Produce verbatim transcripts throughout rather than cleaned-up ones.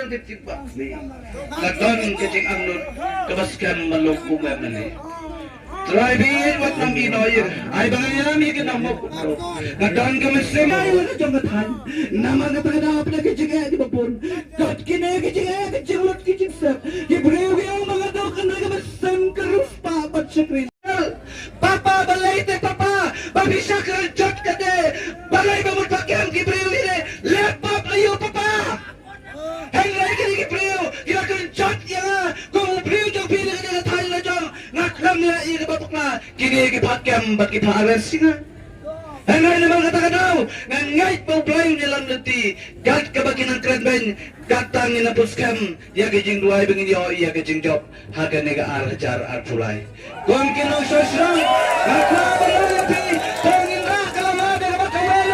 Ka don ka jingangnud kaba skhem ban long u M L A. Trai bad wat nam i noi, ai ba ngan ïam ïa ki nongmok. Nga don ka mynsiem ai la ka jong ka thaiñ. Namar kata ka daw pynlong ki jingeh kiba bun. Kat kine ki jingeh, ki jinglut, ki jingsep, ki briew ki ong ba nga duk kane ka mynsiem ka riewspah bad shakri. Papa, balei te papa ba phi shah kren jot kane? Balei ba mut ba kem ki briew ine? Leh pap aïu papa? Hynrei kine ki briew ki la kren jot ïa nga kum u briew jong phi na kane ka thaiñ la jong. Nga khlem leh ïa kaba bakla. Kine ki pha kem bad ki pha arrest ïa nga. Hynrei namar kata ka daw nga ngeit ba U Blei un ïalam lynti. Kat kaba ki nang kren beiñ, kat tang ngin ïa pynskhem ïa ka jingduwai ba ngin ïoh ïa ka jingjop ha kane ka ar hajar arphew lai. Kum ki nongshong shnong, nga kwah ban ong ïa phi, to ngin rah ka lama da kaba kawei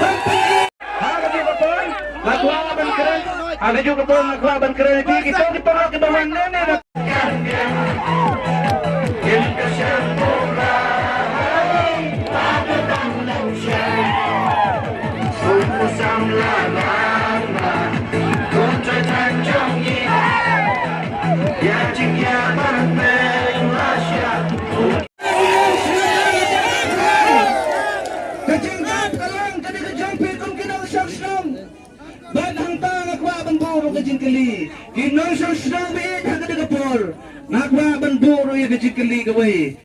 ban pynïaid. Ha kajuh ka por nga kwah ban kren, ha kajuh ka por nga kwah ban kren ïa phi, kito ki paralok kiba wan ne ne na Ka jingkren ka long kane ka jong phi kum ki nongshong shnong. Bad hangta nga kwah ban buh ruh ka jingkylli. Ki nongshong shnong ba ïeit ha kane ka por. Nga kwah ban buh ruh ïa ka jingkylli kawei.